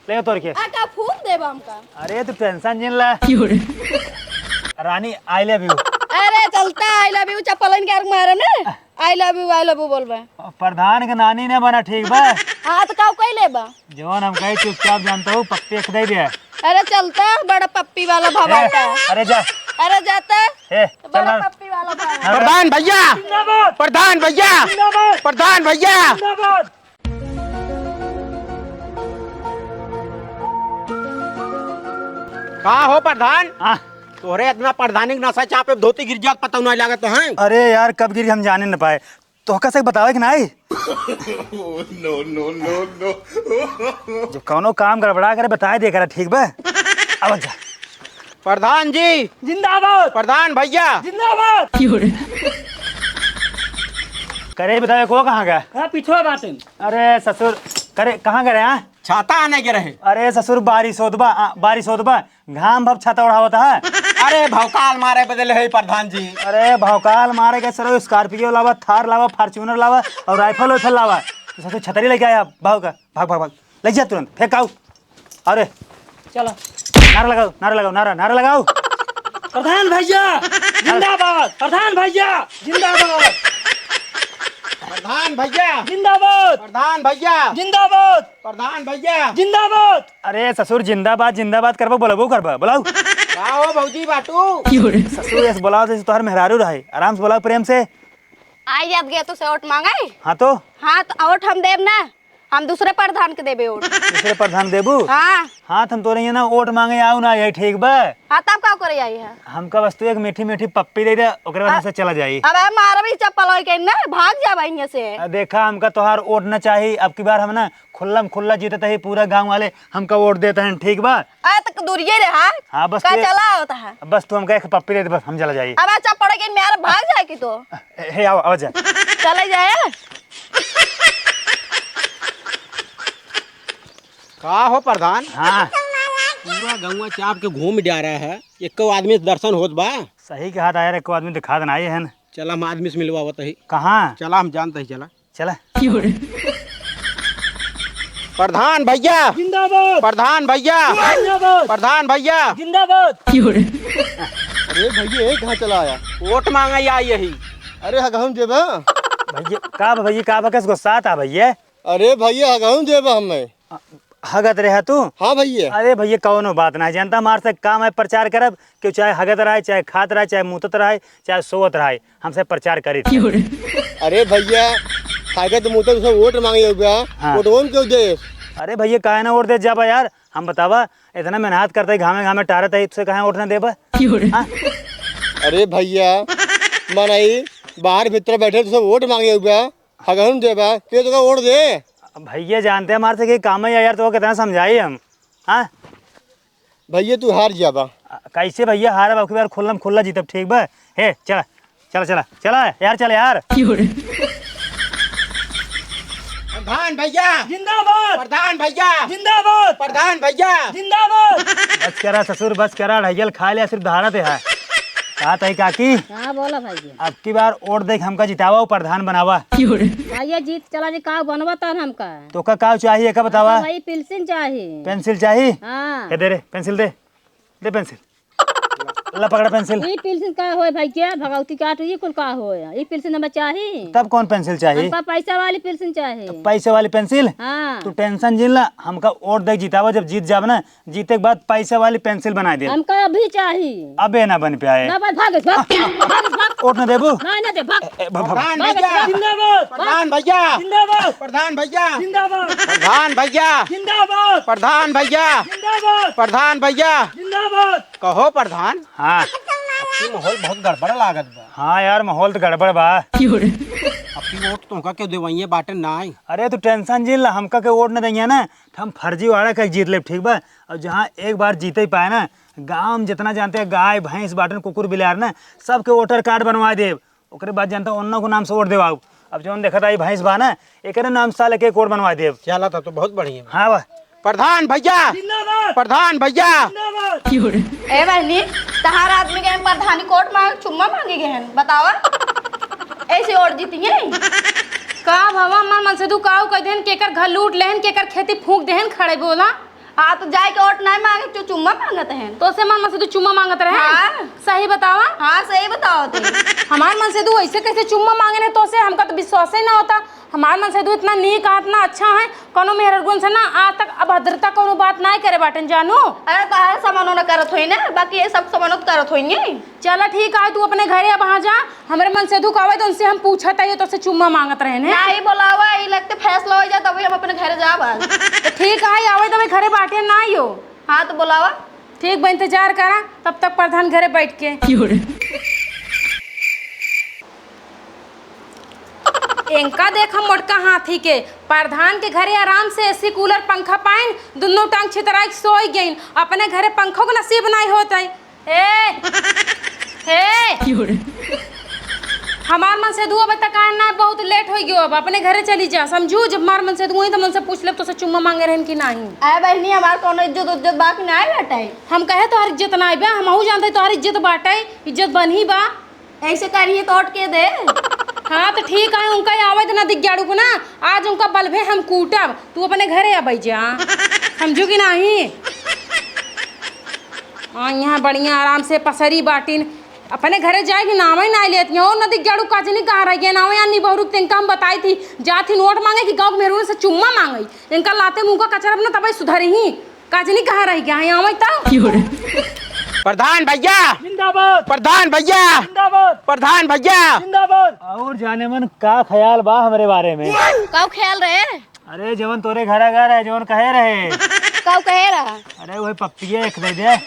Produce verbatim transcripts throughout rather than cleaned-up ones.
ले तोर के। आ, का फूल देबा हमका? अरे, तू tension जिन ला। क्यों रे? रानी, I love you। अरे, चलता, I love you, चप्पलन के आर मारे ने। I love you, I love you बोलबे। प्रधान के नानी ने बना, ठीक बा? हाँ, तो काऊ कई लेबा? जवन हम कही चुपचाप जानता हूँ, पप्पी एक दे दे। अरे चलता, बड़ा पप्पी वाला भवाता। ए, अरे जा। अरे जाता, ए, चल बड़ा ना। पप्पी वाला भवाता। प्रधान भैया! जिंदाबाद! प्रधान भैया! जिंदाबाद! प्रधान भैया! जिंदाबाद! का हो प्रधान? हाँ। तोहरे इतना प्रधानी के नशा चापे धोती गिर जात पता नहीं लागत है। अरे यार, कब गिर हम जाने न पाए। तोहका से बतावे कि नाई? No, no, no, no। जब कौनो काम गड़बड़ा करे, बताए दे करा, ठीक बा? अब जा। प्रधान जी जिंदाबाद। प्रधान भैया जिंदाबाद। करे बतावे को कहाँ गया? हाँ, पिछुआ बाटे। अरे ससुर, करे कहाँ गए हैं? छाता आने के रहे। अरे ससुर, बारिश होत बा, आ, बारिश होत बा, घाम भब छाता ओढ़ावत है। अरे भौकाल मारे बदले है प्रधान जी। अरे भौकाल मारे के सरो, Scorpio लावा, Thar लावा, Fortuner लावा और rifle वाइफल लावा। ससुर छतरी लेके आया, भाग का, भाग, भाग, भाग, ले जा तुरंत, फेंक आओ। अरे चलो। नारा लगाओ, नारा लगाओ, नारा, नारा लगाओ। प्रधान भैया जिंदाबाद, प्रधान भैया जिंदाबाद। प्रधान भैया जिंदाबाद, प्रधान भैया जिंदाबाद। प्रधान भैया जिंदाबाद। अरे ससुर, जिंदाबाद जिंदाबाद करबो, बोलबो करबा, बोलाओ। का हो भौजी बाटू? ससुर, ऐसे बोलाओ जैसे तोहर मेहरारू रहे, आराम से बोलाओ, प्रेम से। आई जात गया तो से वोट मांगे? हाँ तो? हाँ तो वोट हम देब ना, हम दूसरे प्रधान के देबे वोट। दूसरे प्रधान देबू? हाँ। हाँ, तो हम तोरे यहाँ ना वोट मांगे आऊ ना, यही ठीक बा? हाँ, तब का करे आई है? हमका बस तू एक मीठी मीठी पप्पी दे दे, ओकरे बाद आ, हमसे चला जाई। अब हम मारब ही चप्पल होई के ना, भाग जाब यहाँ से। आ, देखा, हमका तोहार वोट ना चाही, अब की बार हम ना खुल्लम खुल्ला जीतत ही, पूरा गांव वाले हमका वोट देत हैं, ठीक बा? अरे तक दूरिये रहा। हाँ, बस का तू चला होता है? बस तू हमका एक पप्पी दे दे, बस हम चला जाई। अब अच्छा पड़े के मेरे भाग जाए की तो। हे, आओ, आओ जा। चले जाए। का हो प्रधान? हाँ। पूरा गौवा चाप के घूम जा रहा है, एको आदमी से दर्शन होत बा? सही कहा था यार, एको आदमी दिखा देना आए हैं। चला हम आदमी से मिलवावत ही। कहाँ? चला हम जानते ही, चला। चला। प्रधान भैया जिंदाबाद। प्रधान भैया जिंदाबाद। प्रधान भैया जिंदाबाद। अरे भैया, ये कहाँ चला आया? वोट मांगे आई यही। अरे हगहन देबा? भैया का बा भैया, का बा, कैसे गुस्सा आता भैया? अरे भैया, हगहन देबा हमें। हगत रहे तू? हाँ भैया। अरे भैया, कौनो बात ना, जनता मार से काम है प्रचार करब, केहू चाहे हगत रहे, चाहे खात रहे, चाहे मूतत रहे, चाहे सोवत रहे, हमसे प्रचार करी। अरे भैया, हगत मूतत से वोट मांगे हो गया, हाँ। वोट ओम क्यों दे? अरे भैया, काहे ना वोट दे जाबा यार, हम बतावा, इतना मेहनत करते ही, घामे घामे टारत ही, तुसे काहे वोट ना देबा? हाँ? अरे भैया, मनई बाहर भीतर बैठे, तुसे वोट मांगे हो गया, हगहन देबा, के तो का वोट दे? भैया जानते हैं हमारे से कि काम है यार, तो कितना समझाई हम, हाँ? भैया, तू हार जाबा। आ, कैसे भैया हारब? अब की बार खुल्लम खुल्ला जीतब, ठीक बा? हे, चला, चला, चला, चला यार, चला यार। प्रधान भैया जिंदाबाद। प्रधान भैया जिंदाबाद। प्रधान भैया जिंदाबाद। बस करा ससुर, बस करा, ढैयल खा लिया, सिर्फ धारा ते है। कहा तई काकी? हाँ, बोला भाई जी। अब की बार वोट देख हमका जितावा, प्रधान बनावा। भैया जीत चला जी, का बनवा तन हमका? तोका का चाहिए, का बतावा? भाई पेंसिल चाही। पेंसिल चाही? हाँ। के दे रे, पेंसिल दे। दे पेंसिल। ला पकड़ा पेंसिल। ई पेंसिल का होय भाई, क्या भगवती काटू, ई कुल का होय? ई पेंसिल हमें चाही। तब कौन पेंसिल चाही? हमका पैसा वाली पेंसिल चाही। तो पैसे वाली पेंसिल? हाँ। तू tension जिन ला, हमका वोट दे जितावा, जब जीत जाब ना, जीते के बाद पैसे वाली पेंसिल बनाए दे। हमका अभी चाही। अबे ना बन पाए। ना बन, भाग, भाग, भाग, भाग। वोट ना देबू? ना, ना दे, भाग। ए, भाग, भाग। प्रधान भाग, भैया। भाग। जिंदाबाद। प्रधान भैया। जिंदाबाद। प्रधान भैया। जिंदाबाद। प्रधान भैया। जिंदाबाद। प्रधान भैया। जिंदाबाद। प्रधान भैया। जिंदाबाद। कहो प्रधान। हाँ। अब की माहौल बहुत गड़बड़ लागत बा। हाँ यार, माहौल तो गड़बड़ बा। अब की वोट तुमका के देवइये बाटे नाई। अरे तू tension जिन ला, हमका के वोट न दइया ना, तो हम फर्जीवाड़ा के जीत लेब, ठीक बा? और जहाँ एक बार जीते ही पाए ना, गाँव में जितना जानते हैं, गाय, भैंस बाटन, कुकुर, बिलार ना, सबके voter card बनवा देब। ओकरे बाद जनता ओन्ना को नाम से वोट देवाऊ। अब जौन देखत आई भैंस बा ना, एकरे नाम साले के वोट बनवा देब। चला, तब तो बहुत बढ़िया। हाँ बा। प्रधान भैया। जिंदाबाद। प्रधान भैया। जिंदाबाद। ए बहनी, तहार आदमी के हम प्रधानी के वोट मांग, चुम्मा मांगे गए हैं, बतावा। ऐसे वोट जीतिए? का भवा मन मन से तू काऊ कह देहन, केकर घर लूट लेहन, केकर खेती फूंक देहन, खड़े बोला। हाँ, तो जाए के वोट नाहीं माँगे, जो चुम्मा माँगत हैं। तोसे हमार मनसेधू चुम्मा माँगत रहे? हाँ। सही बतावा। हाँ, सही बतावा तू। हमार मनसेधू ऐसे कैसे चुम्मा माँगे रहे तोसे? हमका तो विश्वास ही ना होता। हमार मनसेधू इतना नीक है, इतना अच्छा है, कौनो मेहररुअन से ना आज तक अभद्रता कौनो बात नाहीं करे बाटेन जानू। अरे, तोहरे समनो न करत होई ना, बाकी ये सब समनो तो करत होई। चला ठीक है, तू अपने घरे अब आ जा, हमरे मनसेधू का आवे तो उनसे हम पूछत है, ये तोसे चुम्मा माँगत रहे हैं। नाहीं बोलावा, ई लगते फैसला होइ जाए, तभी हम अपने घरे जाब आज। तो ठीक है, आवे तभी घरे बाटे ना आइयो। हाँ, तो बोलावा। ठीक बा, इंतजार करा, तब तक प्रधान घरे बैठ के। इनका देखा मोटका हाथी के, प्रधान के घरे आराम से एसी कूलर पंखा पाइन, दुनो टांग छितराई के सोई गइन, अपने घरे पंखो के नसीब नाहीं होत है। ए, ए। हमार मनसेधू अब तक आए ना, बहुत लेट होइ गयो, अब अपने घरे चली जा, समझू? जब हमार मनसेधू होई तो मनसे पूछ लेब तोसे चुम्मा माँगे रहन कि नाहीं। अरे बहिनी, हमार कौनो इज्जत उज्जत बा कि नाहीं बाटे? हम कहे तोहार इज्जत नाहीं बा, हमहू जानते तोहार इज्जत बाटे, इज्जत बनही बा। ऐसे करिए तो ओट के दे। हाँ, तो ठीक है, उनका ही आवे दे नदी जाड़ू को ना, आज उनका बल्भे हम कूटब, तू अपने घरे अब जा, समझू कि नाहीं? हाँ, यहाँ बढ़िया आराम से पसरी बाटिन, अपने घरे जाए के नाम ही नाहीं लेत हैं। और नदी जाड़ू का जनी कहाँ रह गए, नाम यार निबहरुक तेंका हम बताई थी, जात ही नोट माँगे कि गाँव के मेहरून से चुम्मा माँगे, इनका लाते मुँह का कचरा अपना तबे सुधरही। काजनी कहाँ रह गया है, आवै तो? प्रधान भैया! जिंदाबाद! प्रधान भैया! जिंदाबाद! प्रधान भैया! जिंदाबाद! और जाने मन का ख्याल बा हमरे बारे में? का ख्याल रहे? अरे जवन तोरे घरा घर है, जवन कहे रहे। का कहे रहा? अरे वही पप्पिया एक दे दे।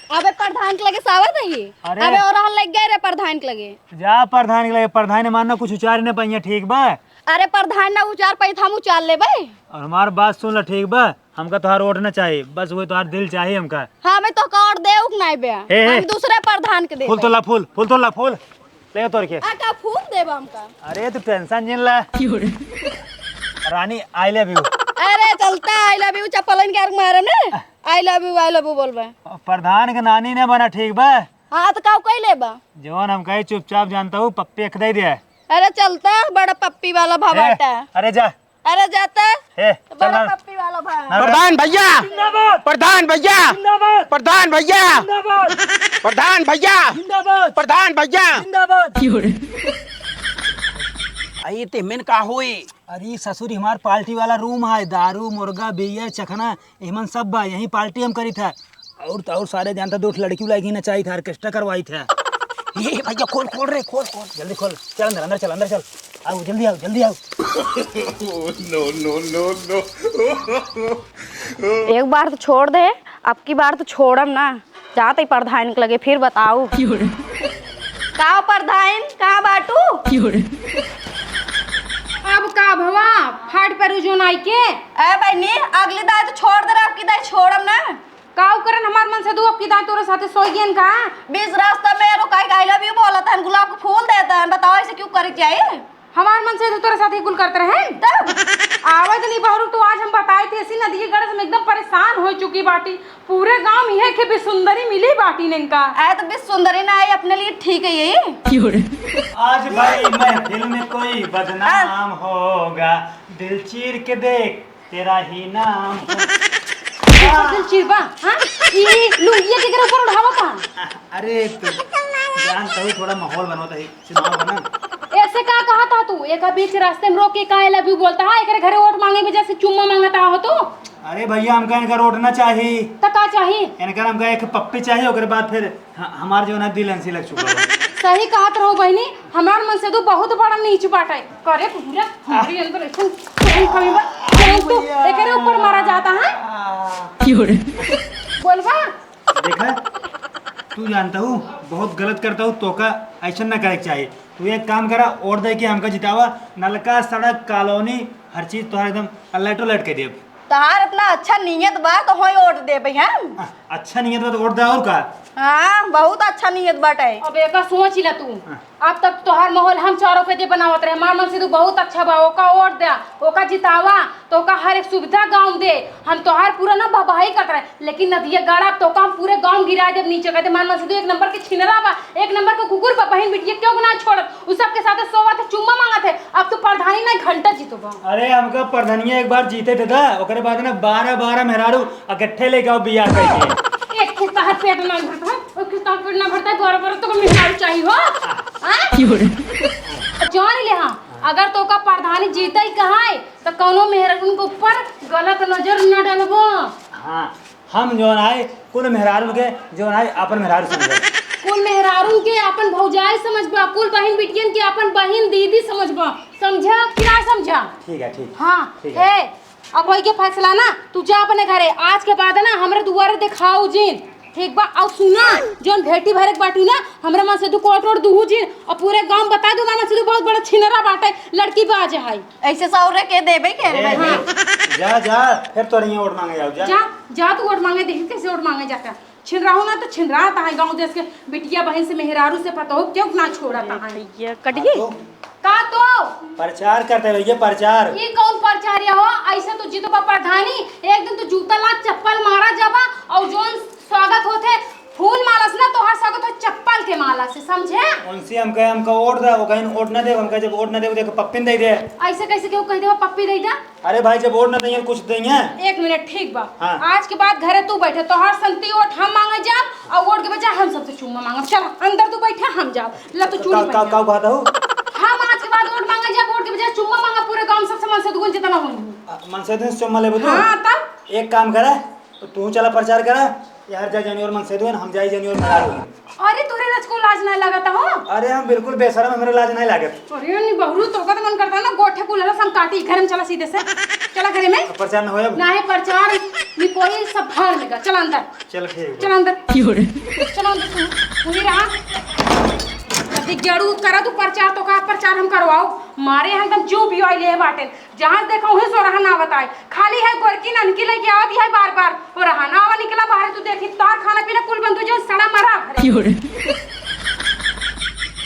अबे प्रधान के लगे सावत है ये। अरे। अबे और लग गए रे प्रधान के लगे। जा प्रधान के लगे, प्रधान मानना कुछ उचार न पाइए, ठीक बा? अरे प्रधान ना उचार पाई, हम उचार लेबे। और हमार बात सुन ल, ठीक बा? हमका तोहार वोट ना चाही, बस वही तोहार दिल चाही हमका। हाँ, मैं तोहका वोट देउक नाहीं बे। ए, ए। हम दूसरे प्रधान के देबे। फूल तोड़ ला, फूल, फूल तोड़ ला, फूल। ले तोड़ के। आ, का फूल देबा हमका? अरे, तू tension जिन ला। क्यों रे? रानी, I love you। अरे, चलता, I love you, चप्पलन के मारे ने। I love you, I love you बोलबे। प्रधान के नानी ने बना, ठीक बा? हाँ, तो का कई लेबा? जवन हम कही चुपचाप जानता हूँ, पप्पी एक दे दे। अरे, चलता, बड़ा पप्पी वाला ए, भवाटा। अरे, जा। अरे जाता। ए, बड़ा चल ना। पप्पी वाला भाई। ना, प्रधान भैया! जिंदाबाद। प्रधान भैया! जिंदाबाद। प्रधान भैया! जिंदाबाद। प्रधान भैया! जिंदाबाद। प्रधान भैया! जिंदाबाद। क्यों रे? आई ते में का होई? अरे ससुरी, हमार party वाला room है, दारू, मुर्गा, beer, चखना, एमन सब बा, यहीं party हम करी था। और तो और सारे जानता, दो ठो लड़की उलाई के नचाई था, orchestra करवाई था। ये भैया खोल, खोल रे, खोल, खोल, जल्दी खोल, चल अंदर, अंदर चल, अंदर चल, आओ जल्दी आओ, जल्दी आओ। No, no, no, no। एक बार तो छोड़ दे, अब की बार तो छोड़म ना, जात ही प्रधान के लगे, फिर बताऊ। का प्रधान, कहाँ बाटू? अब का भवा, फाट पर उजोन आई के? ए बहनी, अगली दाई तो छोड़ दे रहा, अब की दाई छोड़म ना। का उ करन हमार मनसेधू, अब की दाई तोरे साथे सोई गयन का? बीच रास्ता में रुकाई के I love you बोलत हन, गुलाब के फूल देत हन, बताओ ऐसे क्यों करे चाहिए? हमार मनसेधू तोरे साथे कुल करत रहे? तब? आवे दनी बहरू तो आज हम बताए थे, ऐसी नदी के गड़स में एकदम परेशान हो चुकी बाटी। पूरे गांव में यह के बिसुंदरी मिली बाटी नेंका। आए तो बिसुंदरी ना आई, अपने लिए ठीक है यही। आज भाई महफिल में कोई बदनाम होगा, दिल चीर के देख, तेरा ही नाम हो। ऊपर दिल चिरबा, हाँ? ई लुंगिया के ऊपर उठावा था। अरे तू जान, तभी थोड़ा माहौल बनवा था, सुनाओ ना। ऐसे का कहा था तू? एक बीच रास्ते में रोक के का I love you बोलता है? एकरे घरे वोट मांगे वजह से चुम्मा मांगता हो तू? अरे भैया, हमका इनका वोट ना चाही। त का चाही? इनका हमका एक पप्पी चाही, ओकरे बाद फिर ह-, हमार जो ना दिल हंसी लग चुका है। सही कहत रहो बहनी, हमार मनसेधू बहुत बड़ा नीच बाटे। करे पूरा हमारे अंदर ऐसन, ऐसन कमी बा, तुरंत तो एकरे ऊपर मारा जाता है। बोलबा? देखा, तू जानता हूँ, बहुत गलत करता हूँ, तोका ऐसा ना करे के चाहिए। तू एक काम करा, वोट दे के हमका जितावा, नलका, सड़क, कॉलोनी, हर चीज तोहार एकदम अलर्ट अलर्ट कर देब। तोहार इतना अच्छा नीयत बा तो होई वोट देबे हम। अ-, अच्छा नीयत बा तो वोट दे, और का? हाँ, बहुत अच्छा नियत बाटे। अब एका सोच ला तू। हाँ। अब तक तोहार माहौल हम चारों के दे बनावत रहे। हमार मनसेधु बहुत अच्छा बा, ओका वोट द्या, ओका जितावा, तो ओका हर एक सुविधा गाँव दे। हम तोहार पूरा ना बहबाही करत रहे, लेकिन नदिया गाड़ा, अब तो ओका हम पूरे गाँव गिरा देब नीचे। कहते हमार मनसेधु एक नंबर के छिनरा बा, एक नंबर के कुकुर बा, बहिन बिटिया केहू के ना छोड़त, उ सबके साथे सोवत है, चुम्मा मांगत है। अब तू प्रधानी ना, घंटा जीतो बा। अरे, हमका प्रधानिया एक बार जीते दे दा, ओकरे बाद ना बारह बारह मेहरारू इकट्ठे लेके आओ बियाह करके। एक के तहर पेट ना भरता है, एक के तहर पेट ना भरता है, बारह बारह तो मेहरारू चाहिए हो। हाँ? की हो रे? जान ले हाँ, अगर तोका प्रधानी जीते ही कहा है, तो कौनो मेहरारू के ऊपर गलत नजर न डालबो। हाँ, हम जौन आए, कुल मेहरारू के जौन आए, अपन मेहरारू समझब। कुल मेहरारू के अपन भौजाई समझबा, कुल बहिन बिटियन के अपन बहिन दीदी समझबा, समझा कि ना समझा? ठीक है, ठीक। हाँ, ठीक है। ए, अब होई के फैसला ना, तू जा अपने घरे। आज के बाद ना हमरे दुआरे देखाऊ जिन, ठीक बा? और सुना, जौन भेटी भरे के बाटू ना, हमरे मनसेधु कोट ओट दुहू जिन, और पूरे गाँव बता दू, हमारे मनसेधु बहुत बड़ा छिनरा बाटे, लड़की बाज है। ऐसे सौरे के देबे के रे ए, भाई? जा, जा, फिर तोरे यहाँ वोट मांगे जाओ, जा। जा, जा तू वोट मांगे, देखी कैसे वोट मांगे जाता। छिनराहू ना तो छिनरात है, गाँव देश के बिटिया बहिन से, मेहरारू से, पतोहू केहू ना छोड़त है। भैया, कट हाँ, गई? तो? का तो? प्रचार करते भैया, प्रचार। ये कौन प्रचार या हो? ऐसे तो जीतबा प्रधानी, एक दिन तो जूता ला चप्पल मारा जाबा, और जौन स्वागत होते फूल माला से ना, तोहार स्वागत हो चप्पल के माला से, समझे? उनसे हम कहे, हमका वोट दे, वो कहें वोट ना दे, हमका जब वोट ना दे, वो देख पप्पी दे दे। ऐसे कैसे केहू कह देबा पप्पी दे दे? अरे भाई, जब वोट ना देंगे, कुछ देंगे। एक मिनट, ठीक बा। हाँ। आज के बाद घरे तू बैठे, तोहार संती वोट हम मांगे जाब, और वोट के बजाय हम सबसे चुम्मा मांगब। चल, अंदर तू बैठे, हम जाब। ला, तू चूड़ी का, पहन का, ले। का बात हो? हम आज के बाद वोट मांगे जाब, वोट के बजाय चुम्मा मांगब, पूरे गांव में सबसे मनसेधुन जितना होई। आ, मनसेधुन से चुम्मा लेबो तू? हाँ, तब? एक काम करे, तो तू चला प्रचार करा, यार जा जानी और मनसेधुन, हम जाई जानी और मेहरारू। अरे तोरे रच को लाज नहीं लगता हो? अरे हम बिल्कुल बेशरम, हमरे लाज नहीं लागत। अरे नी बहरू, तोका तो मन करता ना गोठे कुल रस हम काटी, घर में चला सीधे से। चला घरे में। अब प्रचार न होए अब? नहीं प्रचार, नी कोई सब भाड़ में गा। चला अंदर। चल ठीक बा। चला अंदर। की हो रे? चला अंदर तू। वही रहा। अभी जरूर करा तू प्रचार, तोका प्रचार हम करवाओ। मारे यहाँ एकदम जो भी आई ले बाटे। जहाँ देखा वहीं सोरहा ना बताए, खाली है गोरकी ननकी लेके आवत है बार बार। और रहा ना आवा निकला बाहर, तू देखी तार खाना पीना कुल बंद हो जाए, सड़ा मरा घरे। की हो रे?